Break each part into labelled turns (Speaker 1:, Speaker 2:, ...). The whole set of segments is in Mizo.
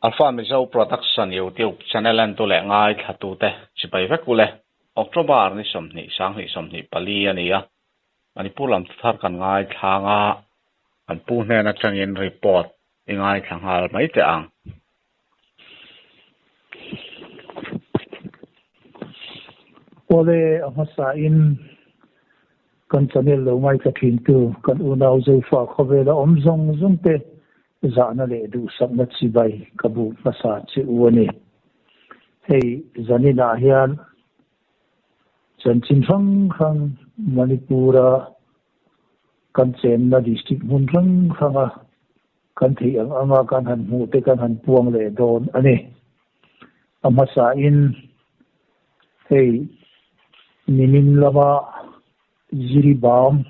Speaker 1: Alpha Mizo Production YouTube channel entu leh ngaithlatute chibai vek ule. October ni 20 2024 a ni a, Manipur lam thar kan ngaithlang a, kan pu hnen atangin report i ngaithla nghal mai teh ang.
Speaker 2: Awle a hmasain kan channel lo ngaithla thintu kan unau Zofa khawvela awm zawng zawng te zahna leh duhsakna chibai ka bu hmasa che u a ni. Hei zaninah hian chanchin hrang hrang Manipur-a kan chenna district hmun hrang hranga kan theih ang anga kan han hmuh te kan han puang leh dawn a ni. A hmasain hei nimin lama Jiribam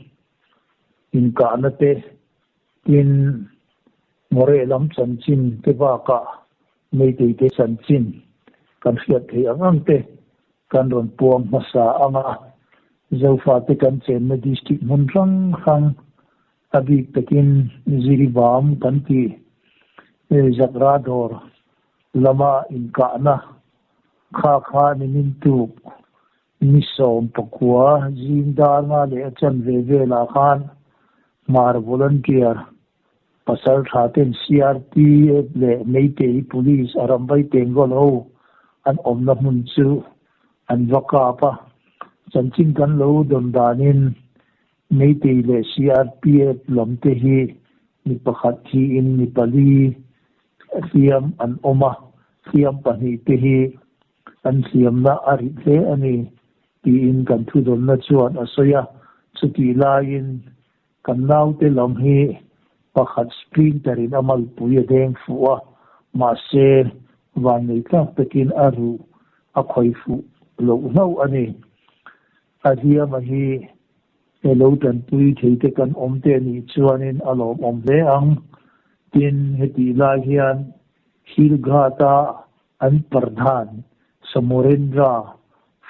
Speaker 2: inkahna te Tin, Moreh lam chanchin te bakah Meitei te chanchin kan hriat theih ang ang te kan rawn puang hmasa ang a, Zofate kan chenna district hmun hrang hrang a bik takin Jiribam kan tih Zakra dawr lama inkahna kha kha nimin tuk Ni 19 zing dar nga leh a chanve velah khan Hmar Volunteer pasal tha ten CRPF leh Meitei Police a ramvai Tengol ho an awmna hmun chu an va kap a. Chanchin kan lo dawn danin Meitei leh CRPF lam te hi mi pakhat thiin mi pali hliam an awm a, hliam pahnih te hi An hliamna a rit hle a ni, tiin kan thudawnna chuan a sawi a. Chutih laiin kan naute lam hi pakhat sprinter-in a malpui a deng fuh a, mahse vannei tlak takin a ruh a khawi fuh loh hlauh a ni. A hliama hi he lo tanpui theite kan awm te anih chuanin a lawmawm hle ang. Tin, hetih lai hian Hilghat-a An pardhan Samurendra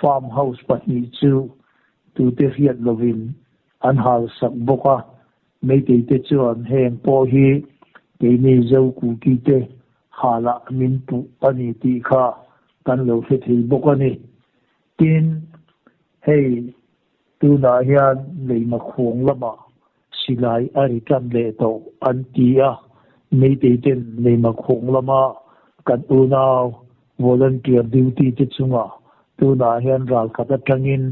Speaker 2: farm house pahnih chu tute hriat lovin an halsak bawk a, Meitei te chuan heng pawh hi keini Zo Kuki te halah min puh a ni tih kha kan lo hre thei bawk a ni. Tin, hei tunah hian Leimakhuang lamah Silai a ri tan leh tawh an ti a, Meitei ten Leimakhuang lama kan unau volunteer duty te chungah tunah hian ralkhat atangin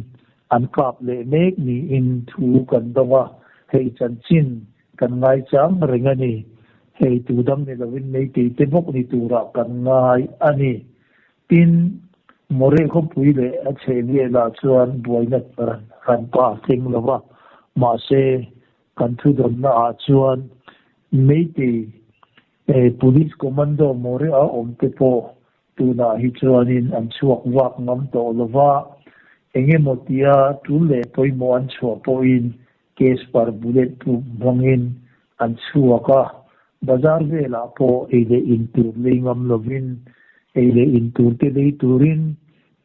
Speaker 2: an kap leh mek niin thu kan dawng a, hei chanchin kan ngaichang reng a ni. Hei tu dang ni lovin Meitei te bawk ni turah kan ngai a ni. Tin, Moreh khawpui leh a chheh velah chuan buaina kan pa thleng lo va, mahse kan thudawnna ah chuan Meitei Police Commando Moreh a awm te pawh tunah hi chuanin an chhuak vak ngam tawh lo va, engemaw tia tul leh pawimawh an chhuah pawhin Case per bullet proof hmangin an chhuak a, bazar velah pawh ei leh in tur lei ngam lovin ei leh in tur te lei turin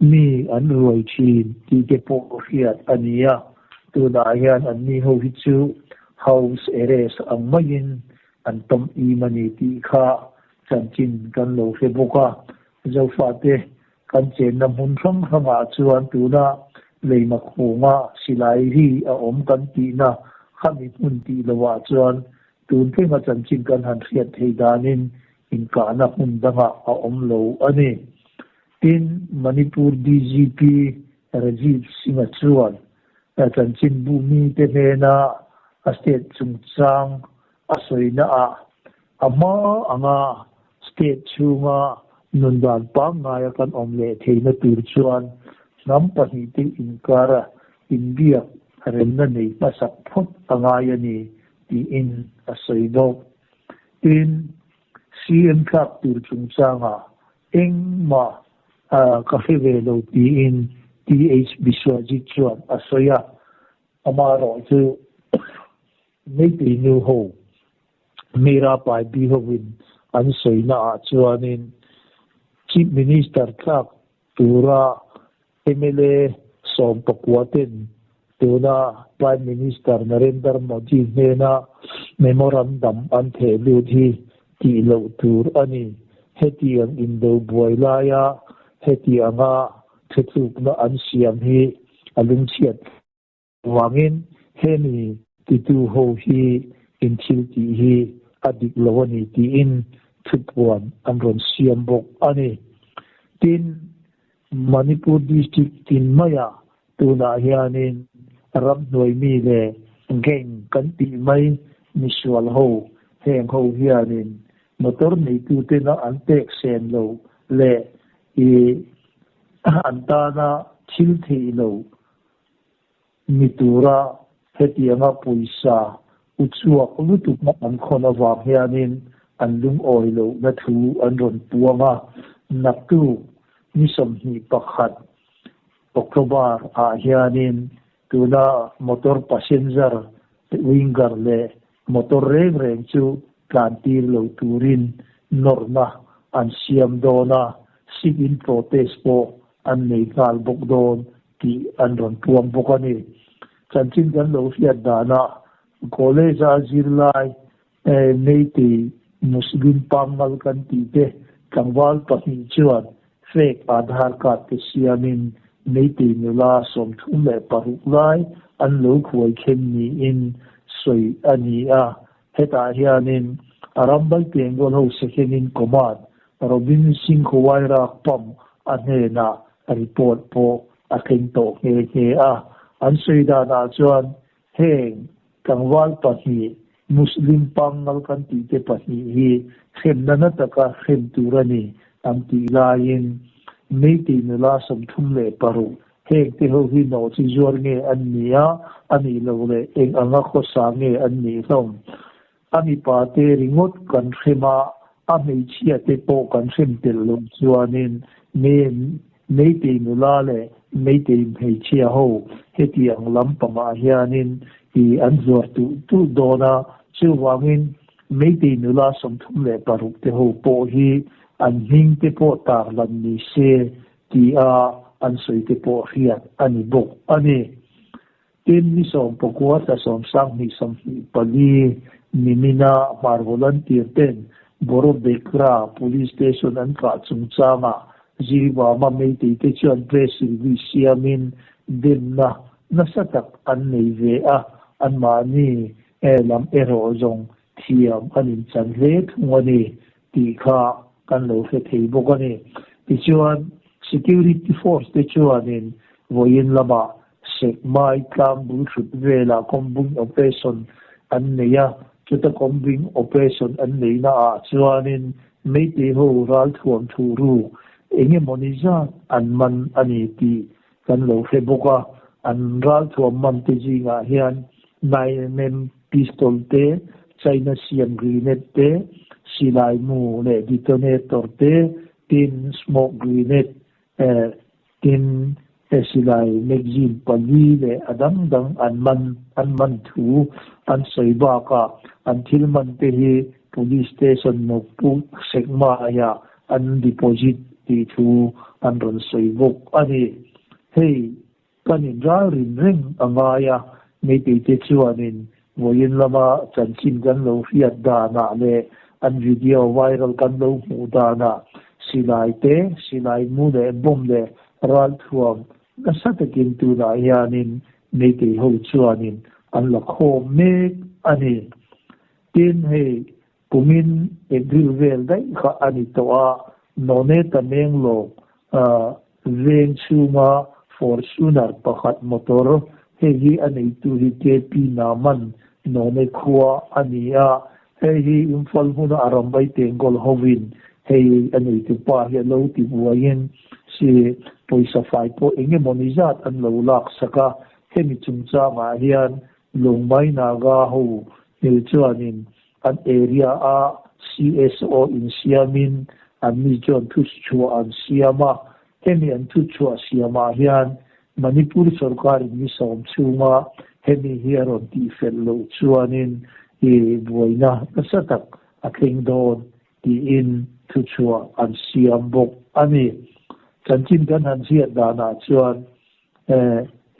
Speaker 2: mi an ruai thin tih te pawh hriat a ni a, tunah hian anni ho hi chu house arrest ang maiin an tawm im a ni tih kha chanchin kan lo hre bawk a, Zofate Kan chenna hmun hrang hrangah chuan tuna leima khunga silai ri a awm kan tihna khami hmun tih lovah chuan tun thlenga chanchin kan han hriat theih danin inkahna hmun dangah a awm lo a ni. Tin, Manipur DGP Rajiv Singh-a chuan chanchinbu mite hnena a state chungchang a sawinaah a hma anga state chhunga nundan pangngaia kan awm leh theihna tur chuan hnam pahnihte inkara inbiak remna nei hmasak phawt a ngai a ni tiin a sawi bawk. Tin, CM thlak tur chungchangah engmah ka hre ve lo tiin TH Biswajit chuan a sawi a, amaherawhchu Meitei nu ho Meera Paipi hovin an sawina ah chuanin Chief Minister tlak tura mla 19 ten tuna Prime Minister Narendra Modi hnena memorandum an theh lut hi tih loh tur a ni. Hetiang indo buai laia heti anga thutlukna an siam hi a lungchhiat vangin hemi titu ho hi in thil tih hi a dik lo a ni tiin thupuan an rawn siam bawk a ni. Tin, Manipur district tin maiah tunah hianin ramhnuai mi leh gang kan tih mai misual ho heng ho hianin motor neitutena an pek sen lo leh ih an tana thil theih lo ni tura hetianga pawisa u chhuak lutukna an khawn avang hianin an lungawi lohna thu an rawn puang a, naktuk ni 21 October ah hianin tuna motor passenger winger leh motor reng reng chu tlan tir lo turin nawrna an siam dawn a, sit-in protest pawh an nei nghal bawk dawn tih an rawn puang bawk a ni. Chanchin kan lo hriat danah college-a zirlai Meitei Muslim pangngal kan tih te tlangval pahnih chuan fake Aadhaar card te siamin Meitei nula 36 lai an lo khuai khen niin sawi a ni a. Hetah hianin Arambai Bengal ho second in command Robin Singh Wairagpam a hnenah report pawh a thleng tawh nghe nghe a. An sawi danah chuan heng tlangval pahnih Muslim pangngal kan tih te pahnih hi hremna na taka hrem tur a ni an tih laiin Meitei nula 36 heng te ho hi nawh chi zuar nge an ni a, a nih loh leh eng anga khawsa nge an nih hlawm. A mipa te ringawt kan hrem a, a hmeichhia te pawh kan hrem tel loh chuanin Meitei nula leh Meitei hmeichhia ho hetiang lampangah hianin i an zuar tuh tuh dawn a, chuvangin Meitei nula 36 te ho pawh hi an hming te pawh tarlan ni se tia an sawi te pawh hriat a ni bawk a ni. Tin, ni 19 thla 10 2024 nimina hmar volunteer ten Borobekra Police Station an kah chungchangah Jiribama Meitei te chuan press release siamin demna nasa tak an nei ve a, anmahni lam erawh zawng thiam an inchan hle thung a ni tih kha kan lo hre thei bawk a ni. Tichuan, Security Force te chuanin vawiin lamah Sekmai tlang bul hrut velah combing operation an nei a, chuta combing operation an neihna ah chuanin Meitei ho ralthuam thu ruk eng emawni zat an man a ni tih kan lo hre bawk a, an ralthuam man te zingah hian 9mm pistol te, China siam grenade te, silai mu leh detonator te, tin smoke grenade tin silai magazine pali leh a dang dang an man an man thu an sawi bakah an thil man te hi Police station Nokpuk Sekmaiah an deposit tih thu an rawn sawi bawk a ni. Hei kan inralrin reng a ngai a, Meitei te chuanin vawiin lama chanchin kan lo hriat danah leh an video viral kan lo hmuh danah silai te, silai mu leh bomb leh ralthuam nasa takin tunah hianin Meitei ho chuanin an la khawm mek a ni. Tin, hei kumin April vel daih kha a ni tawh a, None Tamenglong veng chhunga Fortuner pakhat motor, hei hi a neitu hi KP Naman None khua a ni a, hei hi Imphal hmuna a Rambai Tengkawl hovin hei a neitu pa hi a lo ti buaiin si pawisa fai pawh eng emaw ni zat an lo laksak a, hemi chungchangah hian Lungmai Naga ho hmel chuanin an area a CSO insiamin an mi chuan thuchhuah an siam a, hemi an thuchhuah siamah hian Manipur sorkarin ni sawm chhunga hemi hi a rawn tihfelh loh chuanin i buaina nasa tak a thleng dawn tiin thuchhuah an siam bawk a ni. Chanchin kan han hriat danah chuan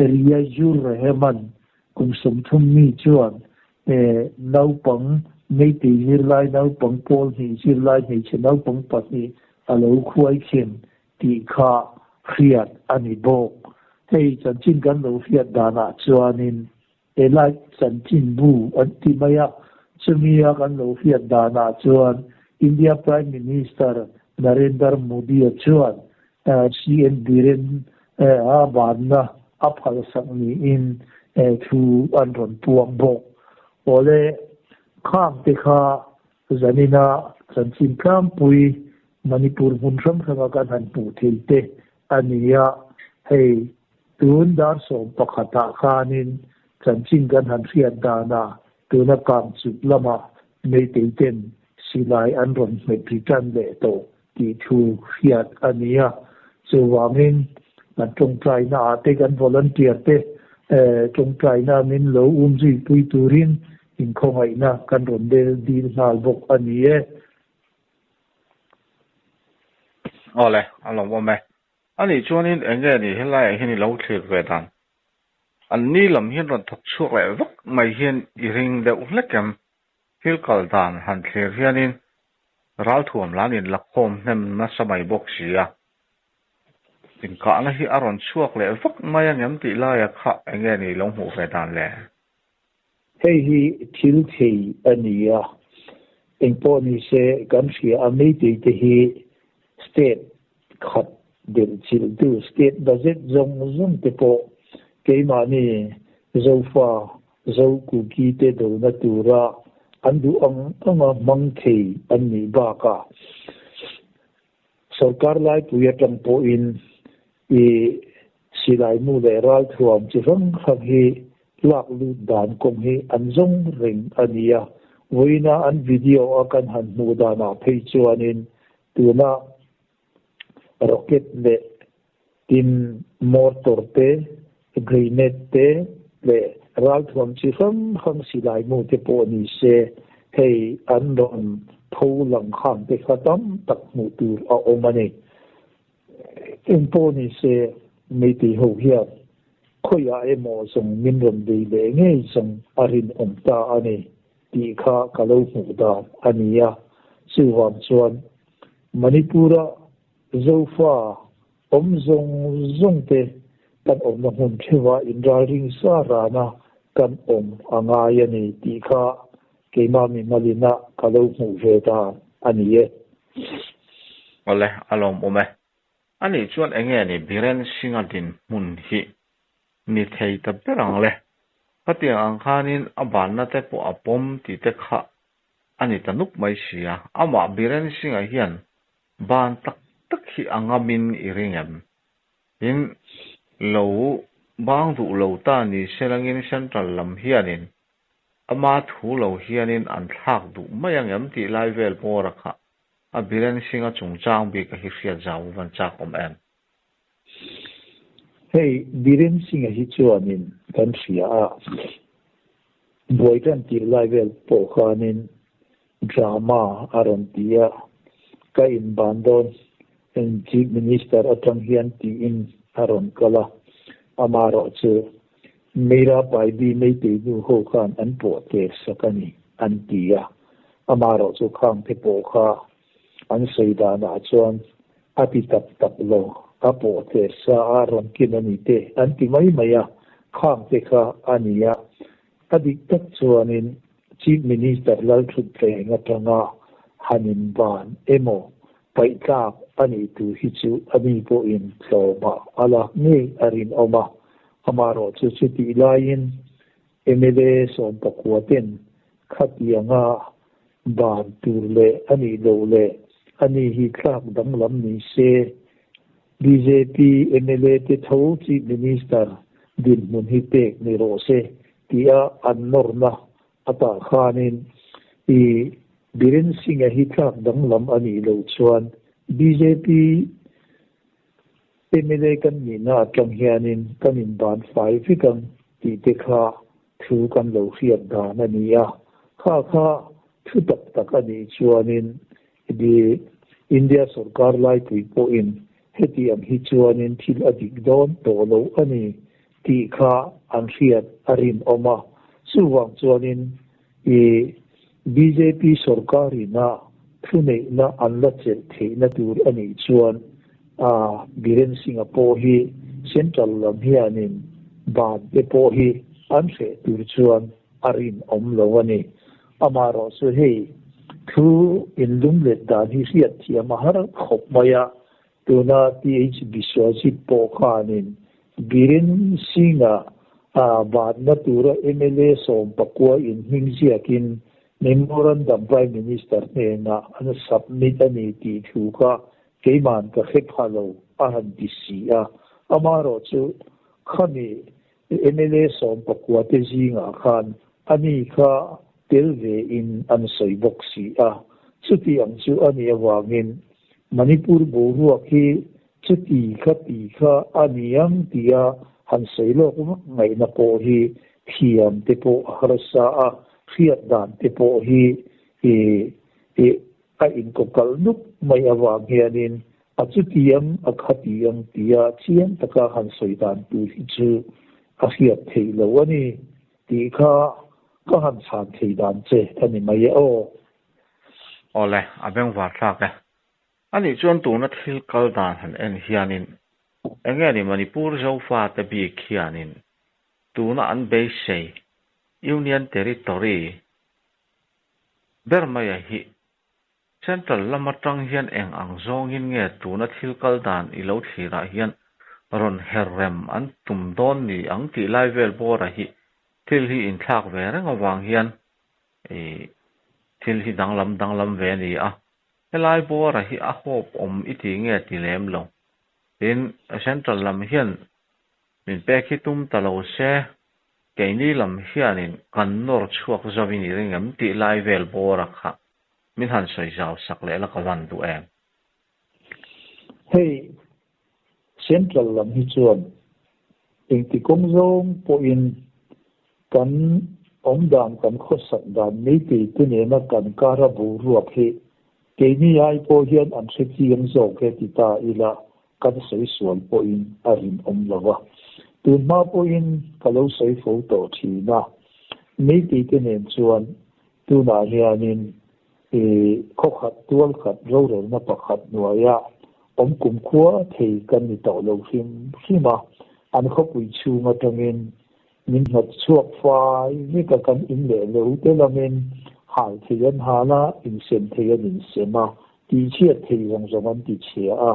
Speaker 2: Riyazur Rehman kum 30 mi chuan naupang Meitei zirlai naupang pawl hnih zirlai hmeichhe naupang pahnih a lo khuaikhem tih kha hriat a ni bawk. Hei chanchin kan lo hriat danah chuanin Elite chanchinbu an ti mai a, chumia kan lo hriat danah chuan India Prime Minister Narendra Modi-a chuan CM Biren a banna a phalsak niin thu an rawn puang bawk. Awle, khang te kha zanina chanchin tlangpui Manipur hmun hrang hranga kan han hmuh thei te a ni a, hei tun dar 11ah khanin chanchin kan han hriat danah tuna kang chuk lama Meitei ten silai an rawn hmet ri tan leh tawh tih thu hriat a ni a. Chuvangin kan tawngtaina ah te kan volunteer te tawngtaina min lo um zui pui turin inkhawngaihna kan rawn del dil nghal bawk a ni e.
Speaker 1: Awle, a lawmawm e. Anih chuanin eng nge ni helaiah hian i lo thlir ve dan? An ni lam hian rawn thawk chhuak leh vak mai hian i ring deuh hlek em? Thil kal dan han thlir hianin ralthuam lan in la khawm hnem nasa mai bawk si a. Inkahna hi a rawn chhuak leh vak mai angem tih laia kha eng nge ni lo hmuh ve dan le?
Speaker 2: Hei hi thil thei a ni a, engpawh ni se kan hria a Meitei te hi state khat delh chilh tu state budget zawng zawng te pawh keimahni Zofa, Zo Kuki te dona tura an duh ang anga hmang thei an nih bakah Sorkar laipui atang pawhin i silai mu leh ralthuam chi hrang hrang hi lak lut dan kawng hi an zawng reng a ni a. Vawiina an video a kan han hmuh danah phei chuanin tuna rocket leh tin mortar te, grenade te leh ralthuam chi hrang hrang silai mu te pawh ni se hei an rawn pho lang khang te kha tam tak hmuh tur a awm a ni. Eng pawh ni se Meitei ho hian khawiah emaw zawng min rawn bei leh ngei zawng a rinawm ta a ni tih kha ka lo hmuh dan a ni a. Chuvang chuan Manipur-a Zofa awm zawng zawng te kan awmna hmun theuha inralring sa rana kan awm a ngai a ni tih kha keimah mi malina ka lo hmuh ve dan a ni e.
Speaker 1: Awle, a lawmawm e. Anih chuan eng nge ni Biren Singh-a dinhmun hi ni thei ta ber ang le? Khatiang ang khanin a banna te pawh a pawm tih te kha a ni ta nuk mai si a. Amah Biren Singh-a hian ban tak tak hi a ngamin i ring em? Tin, lo bang duh lo ta ni selangin Central lam hianin ama thu lo hianin an thlak duh mai ang em tih lai vel bawra kha a Biren Singh-a chungchang bik a hi hriat zau van chak awm em?
Speaker 2: Hei, Biren Singh-a hi chuanin kan hria a, buai tan tir lai vel pawh khanin drama a rawn ti a, ka inban dawn Chief Minister atang hian tiin a rawn kal a, amaherawh chu Meira Paibi Meitei nu ho khan an pawh ter sak a ni an ti a, amaherawh chu khang te pawh kha an sawi danah chuan a ti tak tak lo, a pawh ter sa a rawn kin a ni te an ti mai mai a, khang te kha a ni a. A dik tak chuanin Chief Minister Lalthuthleng atanga han inban emaw paih tlak a nih tur hi chu a ni pawhin tlawmah a lak ngei a rinawm a. Amaherawh chu chutih laiin mla 19 ten khatianga ban tur leh a nih loh leh a ni hi tlak danglam ni se bjp mla te tho Chief Minister dinhmun hi pek ni rawh se tia an nawrna atah khanin i Biren Singh-a hi tlak danglam a nih loh chuan bjp mla kan nihna atang hianin kan inban fai vek ang tih te kha thu kan lo hriat dan a ni a. Kha kha thu tak tak a nih chuanin di India sarkar laipui pawhin heti ang hi chuanin thil a dik dawn tawh lo a ni tih kha an hriat a rinawm a. Chuvang chuanin i Bjp sorkarin-a thuneihna an la chelh theihna tur a nih chuan a Biren Singh-a pawh hi Central lam hianin ban te pawh hi an hreh tur chuan a rinawm lo a ni. Amaherawh chu hei thu inlumlet dan hi hriatthiam a har khawp mai a, tuna TH Biswajit pawh khanin Biren Singh-a banna tura mla 19 inhming ziakin Memorandum Prime Minister hnenah an submit a ni tih thu kha keiman ka hre pha lo a han ti si a. Amaherawh chu khami mla 19 te zingah khan ani kha tel ve in an sawi bawk si a. Chuti ang chu a nih avangin Manipur boruak hi chuti kha ti kha a ni ang tia han sawi lawk vak ngaihna pawh hi thiam te pawh a harsa a, hriat dan te pawh hi a inkawkalh nup mai avang hianin a chuti ang a khati ang tia chiang taka han sawi dan tur hi chu a hriat theih loh a ni tih kha ka han chhan thei dan che a ni mai e aw.
Speaker 1: Awle, a bengvar thlak e. Anih chuan tuna thil kal dan han en hianin enge ni Manipur Zofate bik hianin tuna an beisei Union Territory ber maia hi Central lam atang hian eng ang zawngin nge tuna thil kal dan i lo thlirah hian rawn her rem an tum dawn ni ang tih lai vel bawra hi thil hi inthlak ve reng avang hian thil hi danglam danglam ve a ni a. Helai bawra hi a hope awm i ti nge ti lem lo. Tin, Central lam hian min pek hi tum ta lo se, keini lam hianin kan nawr chhuak zo in i ring em tih lai vel bawra kha min han sawi zau sak leh la ka van duh em.
Speaker 2: Hei, Central lam hi chuan engti kawng zawng pawhin kan awm dan kan khawsak dan meitei te nena kan kara boruak hi keini ai pawh hian an hre chiang zawk e ti ta ila kan sawi sual pawhin a rinawm lo va. Tun hma pawhin ka lo sawi fo tawh thin a, meitei te nen chuan tunah hianin khaw khat tual khat rorelna pakhat hnuaia awm kum khua thei kan ni tawh lo hrim hrim a, an khawpui chhung atangin min hnawt chhuak fai vek a, kan in leh lo te lamin hal thei an hal a, insem thei an insem a, tihchhiat thei zawng zawng an tichhia a,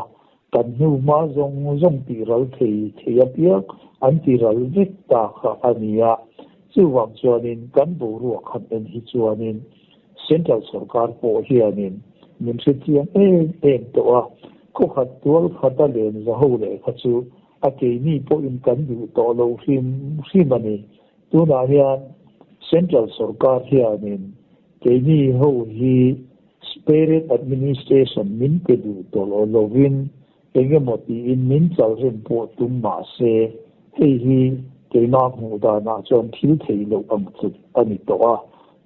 Speaker 2: kan hnu hma zawng zawng tih ral thei thei apiang an ti ral vek ta kha a ni a. Chuvang chuanin kan boruak han en hi chuanin Central sorkar pawh hianin min hre chiang em em tawh a, khaw khat tual khata len za ho leh kha chu a keini pawhin kan duh tawh lo hrim hrim a ni. Tunah hian Central sorkar hianin keini ho hi Separate Administration min pe duh tawh lo lovin engemaw tiin min chal rem pawh tum mah se hei hi keimah hmuh danah chuan thil theih loh ang tluk a ni tawh a.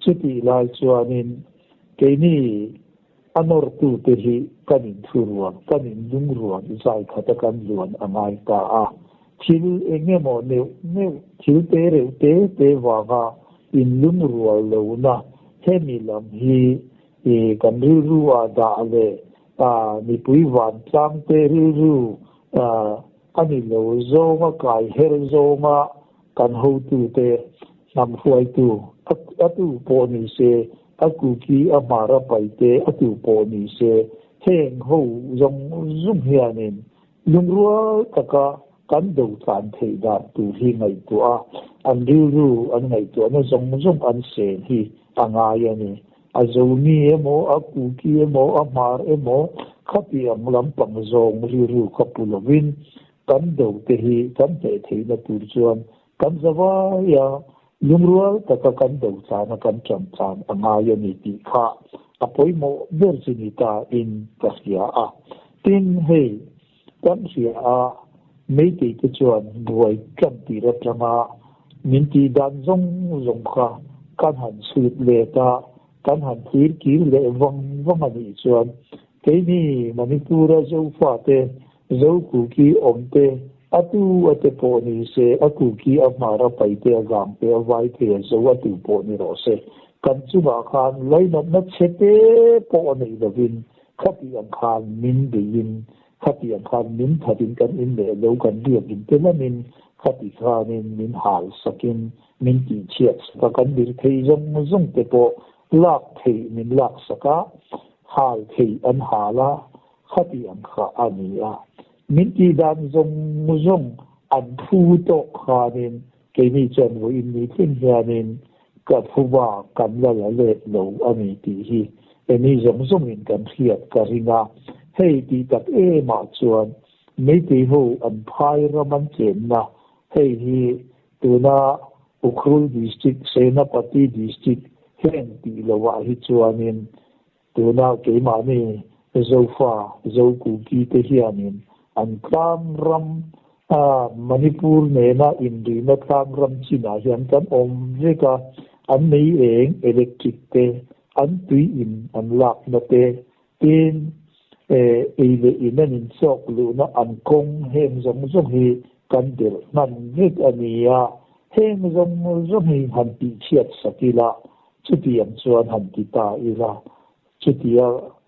Speaker 2: Chutih lai chuanin keini a nawrtute hi kan inthuruan, kan inlungruan zai khata kan luan a ngai ta a. Thil engemaw neuh neuh, thil te reuh te te vanga inlungrual lohna hemi lam hi kan rilru ah dah leh mipui vantlang te rilru a ni lo zawnga kai her zawnga kan hotute hnam hruaitu a tu pawh ni se, a kuki a hmar a paite a tu pawh ni se, heng ho zawng zawng hianin lungrual taka kan do tlan theih dan tur hi ngaihtuah a, an rilru an ngaihtuahna zawng zawng an sen hi a ngai a ni. A zomi emaw, a kuki emaw, a hmar emaw khati ang lampang zawng rilru kha pu lovin kan do te hi kan hneh theihna tur chuan kan zavai a, lungrual taka kan do tlan a kan ṭan tlan a ngai a ni tih kha a pawimawh ber chu ni ta in ka hria a. Tin, hei kan hria a, meitei te chuan buai ṭan tir aṭanga min tih dan zawng zawng kha kan han chhut let a, kan han thlir kir leh vang vang a nih chuan keini Manipur-a Zofate, Zokuki awm te, a tu a te pawh ni se, a kuki a hmar a paite a vang te a vai thei a zo a tu pawh ni rawh se. Kan chungah khan lainatna chhete pawh a nei lovin khati ang khan min beiin khati ang khan min thatin kan in leh lo kan biak in te lamin khati khanin min hal sakin min tihchhiat sak a, kan dir thei zawng zawng te pawh lak theih min lak sak a, hal theih an hal a, khati ang kha a ni a. Min tih dan zawng zawng an phu tawk khanin keini chuan vawiin ni thleng hianin ka phuba kan la la let lo a ni tih hi eni zawng zawngin kan hriat ka ring a. Hei tih tak emah chuan Meitei ho an phai ram an chenna hei hi tuna Ukhrul District, Senapati District heng tih lohah hi chuanin tuna keimahni Zofa, Zokuki te hianin an tlang ram Manipur nena inrihna tlang ram chinah hian kan awm vek a, an mei eng, electric, te, an tui in an lakna te, tin ei leh in an inchawk luhna an kawng heng zawng zawng hi kan delh hman vek a ni a, heng zawng zawng hi han tihchhiat sak ila, chutiang chuan han ti ta ila, Chutia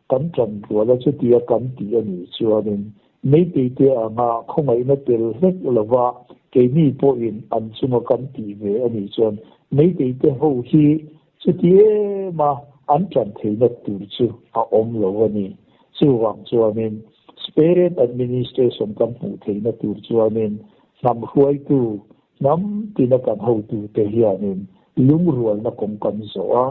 Speaker 2: kan ṭan rual a, chutia kan tih a nih chuanin Meiteite anga khawngaihna tel hlek lova keini pawhin an chunga kan tih ve a nih chuan Meiteite ho hi chuti em a an ṭan theihna tur chu a awm lo a ni. Chuvang chuanin State Administration kan hmuh theihna tur chuanin hnam hruaitu hnam tina kan hotute hianin lungrualna kawng kan zawh a,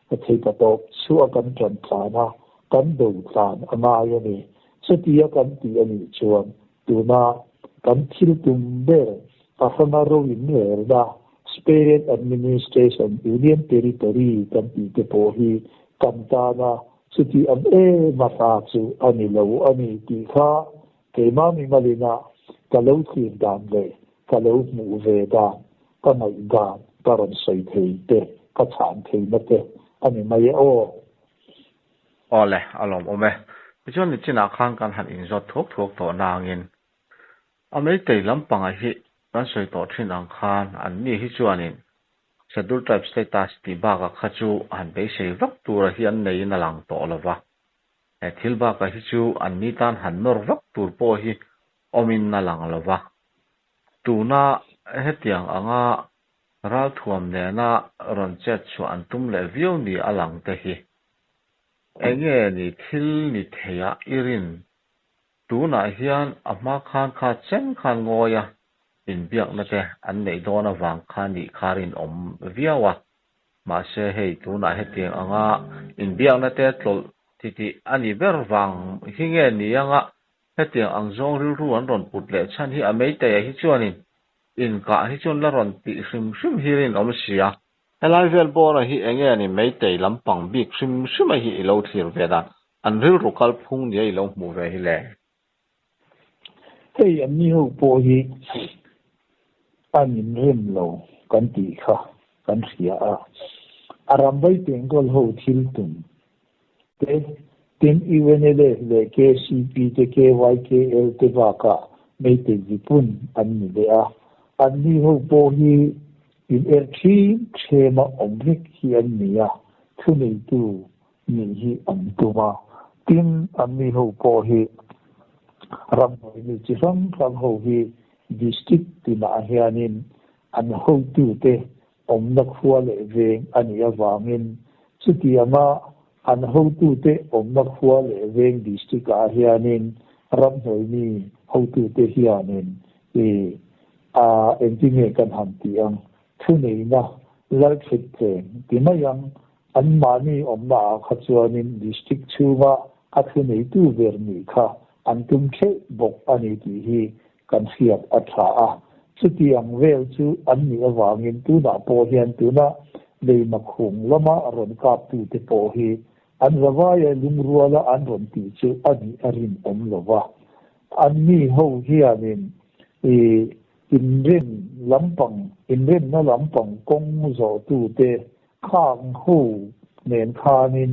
Speaker 2: Ka thei ta tawp chhuah kan ṭan tlan a, kan do tlan a ngai a ni. Chutia kan tih a nih chuan tuna kan thil tum ber a hranga ro in relna State Administration Union Territory kan tih te pawh hi kan tana chuti ang em a hla chu a ni lo a ni tih kha keimah mimalina ka lo thlir dan leh ka lo hmuh ve dan ka ngaihdan ka rawn sawi thei te, ka chhan theihna te a ni mai e aw.
Speaker 1: Aw le, a lawmawm e. Tichuan nichinah khan kan han inzawt thuak thuak tawh nangin a meitei lampanga hi kan sawi tawh thin ang khan an ni hi chuanin Schedule Tribe Status tih bakah kha chu han beisei vak tura hi an neiin a lang tawh lova. He thil bakah hi chu an ni tan han nawr vak tur pawh hi awmin a lang lova. Tuna hetiang anga ralthuam nena rawn chet chhuah an tum leh viau ni a lang te hi enge ni thil ni theia i rin? Tunah hian a hma khan kha chen khan ngawia inbiakna te an neih dawn avang kha nih kha rinawm viau a. Mahse hei tunah hetiang anga inbiakna te tlawlh titih a nih ber vang hi nge ni anga Hetiang ang zawng rilru an rawn put leh chhan hi a Meitei-a hi chuanin inkah hi chuan la rawn tih hrim hrim hi rinawm si a. Helai vel bawra hi enge ni Meitei lampang bik hrim hrima hi i lo thlir ve dan, an rilru kalphung nia i lo hmuh ve hi le?
Speaker 2: Hei an ni ho pawh hi an inrem lo kan tih kha kan hria a, a ram vai tengkawl ho thil tum te, tin UNLF leh KCP te KYKL te bakah Meitei mipun an ni leh a, anni ho pawh hi in er thin thlema awm vek hi an ni a, thuneitu nih hi an tum a, tin anni ho pawh hi ramhnuai mi chi hrang hrang ho hi district tinah hianin an hotute awmna khua leh veng a nih avangin chutianga an hotute awmna khua leh veng district ah hianin ramhnuai mi hotute hianin i a engtinge kan han tih ang thuneihna lalthut tleng ti mai ang anmahni awmna ah kha chuanin district chhunga a thuneitu ber nih kha an tum theuh bawk a ni tih hi kan hriat a tha a. Chutiang vel chu an nih avangin tunah pawh hian tuna Leimakhung lama rawn kaptute pawh hi an zavaia lungruala an rawn tih chu a nih a rinawm lo va. Anni ho hianin i inrem lampang inremna lampang kawng zawhtute khang ho nen khanin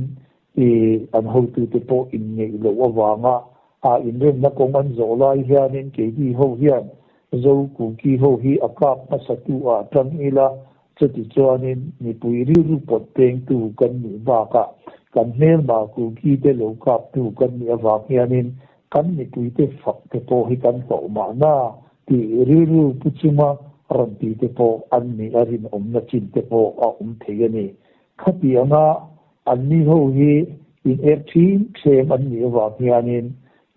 Speaker 2: I an hotute pawh inngeih loh avanga a inremna kawng an zawh lai hianin keini ho hian Zo Kuki ho hi a kap hmasatu ah tang ila, Chutichuanin mipui rilru pawt pengtu kan nih bakah kan hmelma Kuki te lo kaptu kan nih avang hianin kan mipuite fak te pawh hi kan hlauh mahna tih rilru pu chunga rawn ti te pawh an nih a rinawmna chin te pawh a awm thei a ni. Khati anga anni ho hi in er thin thlem an nih avang hianin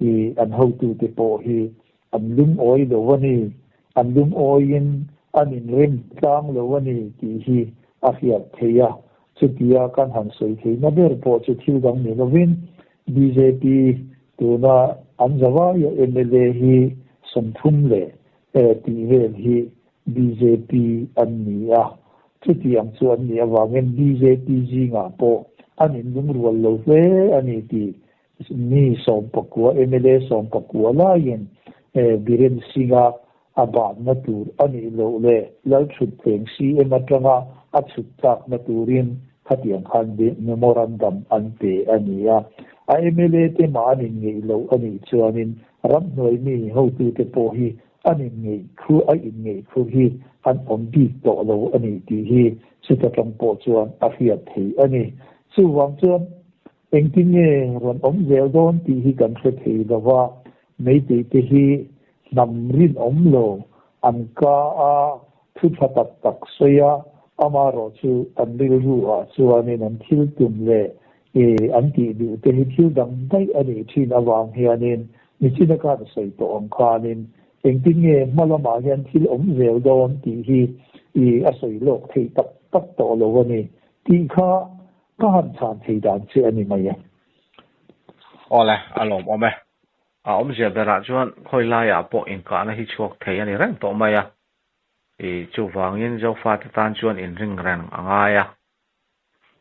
Speaker 2: i an hotute pawh hi an lungawi lo a ni, an lungawiin an inrem tlang lo a ni tih hi a hriat theih a. Chutia kan han sawi theihna ber pawh chu thil dang ni lovin bjp tuna an zavaia mla hi 30 leh tih vel hi bjp an ni a. Chutiang chu an nih avangin bjp zingah pawh an inlungrual lo hle a ni tih mi 19, mla 19 laiin Biren Singh-a a banna tur a nih loh leh Lalchhutthleng CM atanga a chhut tlakna turin khatiang khan memorandum an pe a ni a. A mla te mah an inngeih loh a nih chuanin ramhnuai mi hotute pawh hi an inngeih thu a inngeih thu hi an awm bik tawh lo a ni tih hi chuta tang pawh chuan a hriat theih a ni. Chuvang chuan Engtin nge rawn awm zel dawn tih hi kan hre thei lo va, Meitei te hi hnam rinawm lo, an ka a thu tha tak tak sawi a, amaherawh chu an rilru ah chuanin an thil tum leh an tih duh te hi thil dang daih a nih thin avang hianin nichina khan sawi tawh ang khanin engtin nge hma lamah hian thil awm zel dawn tih hi a sawi lawk theih tak tak tawh lo a ni tih kha Ka han chhan thei dan che a ni mai e.
Speaker 1: Awle, a lawmawm e. A awmzia berah chuan khawi laiah pawh inkahna hi chhuak thei a ni reng tawh mai a. I chuvangin Zofate tan chuan inring reng a ngai a.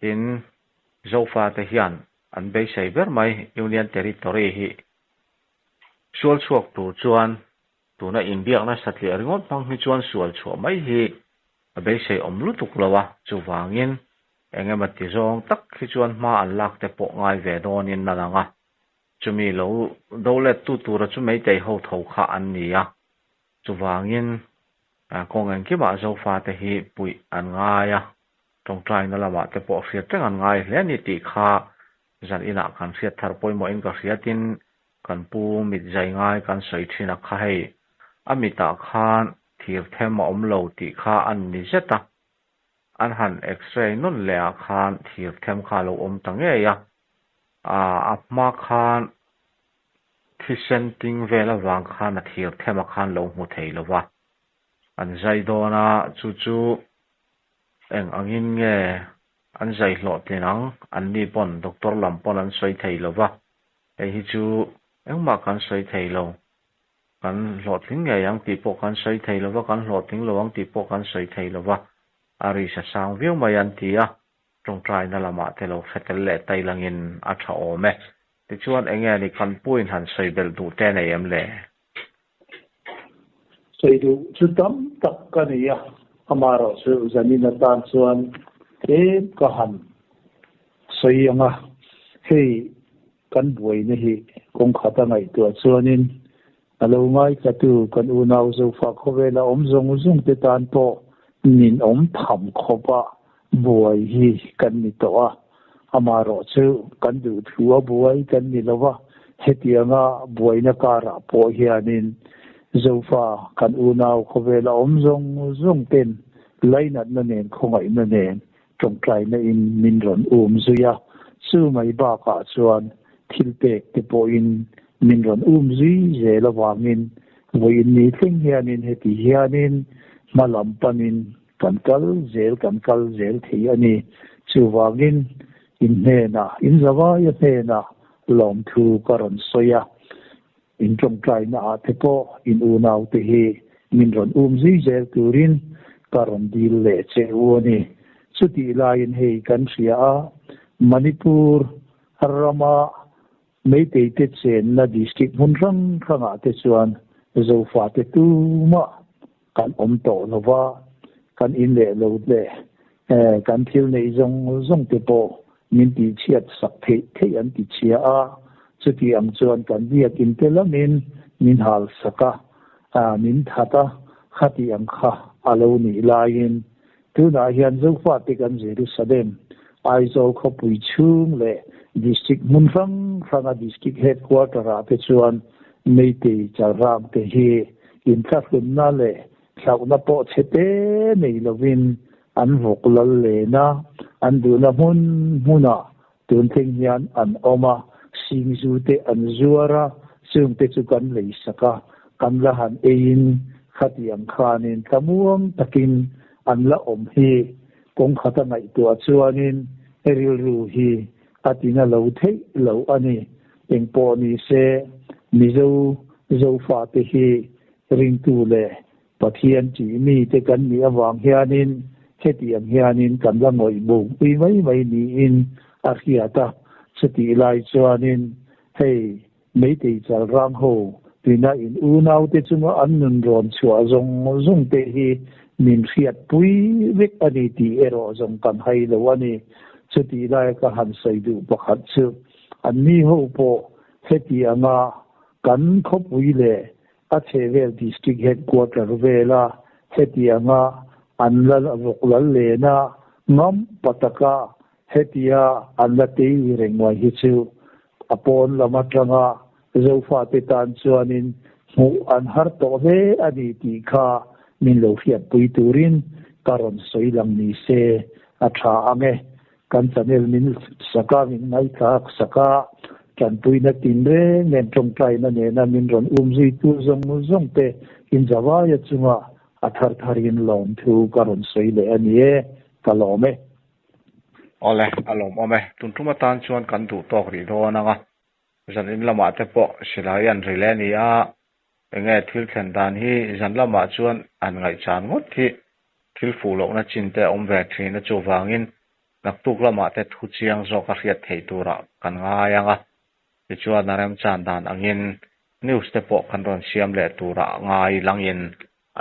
Speaker 1: Tin, Zofate hian an beisei ber mai Union Territory hi sual chhuak tur chuan tuna inbiakna satliah ringawt hmang hi chuan sual chhuah mai hi a beisei awm lutuk lo a, chuvangin Eng emaw ti zawng tak hi chuan hma an lak te pawh ngai ve dawnin a lang a, chumi lo do let tu tura chu Meitei ho tho kha an ni a, chuvangin kawng engkimah Zofate hi puih an ngai a, tawngtaina lamah te pawh hriat reng an ngai hle a ni tih kha zan inah kan hriat thar pawimawhin ka hriatin kan pu mit zai ngai kan sawi thin a kha hei, a mitah khan thir them a awm lo tih kha a ni zet a. An han x-ray nawn leh ah khan thir them kha a lo awm ta ngei a, a hma khan thisen ting vel avang khan a thir them ah khan lo hmu thei lo va, an zai dawn a, chu chu eng angin nge an zai hlawhtlin ang, anni pawn doctor lam pawn an sawi thei lo va, hei hi chu engmah kan sawi thei lo. Kan hlawhtling ngei ang tih pawh kan sawi thei lova, kan hlawhtling lo ang tih pawh kan sawi thei lova, a ri sa sang viau mai an ti a, tawngtaina lamah te lo hre tel leh tai langin a tha awm e. Tichuan enge ni kan puin han sawi belh duh te nei em le?
Speaker 2: Sawi duh chu tam tak ka nei a, amaherawhchu zanin atan chuan tlem ka han sawi ang a, hei Kan buaina hi kawng khata ngaihtuah chuanin a lo ngaithatu kan unau Zofa khawvela awm zawng zawng te tan pawh ninawm tham khawpa buai hi kan ni tawh a. Amaherawh chu kan duhthu a buai kan ni lo va, hetianga buaina karah pawh hianin Zofa kan unau khawvela awm zawng zawng ten lainatna nen khawngaihna nen Tawngtaina in min rawn um zui a, chu mai bakah chuan thil pek te pawhin min rawn um zui zel avangin vawiin ni thleng hianin heti hianin hma lam panin kan kal zel kan kal zel thei a ni. Chuvangin in hnenah, in zavaia hnenah lawmthu ka rawn sawi a, in tawngtaina ah te pawh in unaute hi min rawn um zui zel turin ka rawn dil leh che u a ni. Chutih laiin hei kan hria a, Manipur rama Meitei te chenna district hmun hrang hrangah te chuan Zofate tumah kan awm tawh lo va, kan in leh lo leh kan thil neih zawng zawng te pawh min tihchhiat sak theih theih an ti chhia a, chuti ang chuan kan biakin te lamin min hal sak a, min that a, khati ang kha a lo nih laiin. Tunah hian Zofate kan Jerusalem, Aizawl khawpui chhung leh District hmun hrang hranga District Headquarter ah te chuan Meitei chalrang te hi inthlahrunna leh hlauhna pawh chhe te nei lovin an vawk lal len a, an duhna hmun hmunah tun thleng hian an awm a, singzu te an zuar a, chungte chu kan lei sak a, kan la han eiin khatiang khanin tlamuang takin an la awm hi kawng khata ngaihtuah chuanin rilru hi a tina lo theih lo a ni. Engpawh ni se Mizo Zofate hi ringtu leh Pathian tih mite kan nih avang hianin hetiang hianin kan la ngawih bukpui mai mai niin a hriat a. Chutih lai chuanin hei Meitei chalrang ho tuina in unaute chunga an nun rawn chhuah zawng zawng te hi min hriatpui vek a ni tih erawh zawng kan hai lo a ni. Chutih laia ka han sawi duh pakhat chu anni ho pawh hetianga kan khawpui leh A chhehvel District Headquarter vela hetianga an la vawk lal lena ngam pataka hetia an la tei reng mai hi chu a pawn lam atanga Zofate tan chuanin hmuh an har tawh hle a ni tih kha min lo hriatpui turin ka rawn sawi lang ni se a tha ang e. Kan channel min saka min ngaithla saka tanpuina tin reng nen tawngtaina nena min rawn um zuitu zawng zawng te in zavaia chunga a thar tharin lawmthu ka rawn sawi leh a ni e, ka lawm e.
Speaker 1: Awle, a lawmawm e. Tun tum atan chuan kan duh tawk rih dawn ang a, zan in lamah te pawh silai an ri leh a ni a, enge thil thlen dan hi zan lamah chuan an ngaihchan ngawt hi Thil fuh lohna chin te a awm ve thin a, chuvangin naktuk lamah te thu chiang zawk a hriat theih turah kan ngai ang a, tichuan a remchan dan angin news te pawh kan rawn siam leh turah ngai langin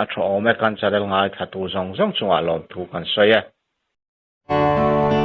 Speaker 1: a tha awm e, kan channel ngaithla tu zawng zawng chungah lawmthu kan sawi e.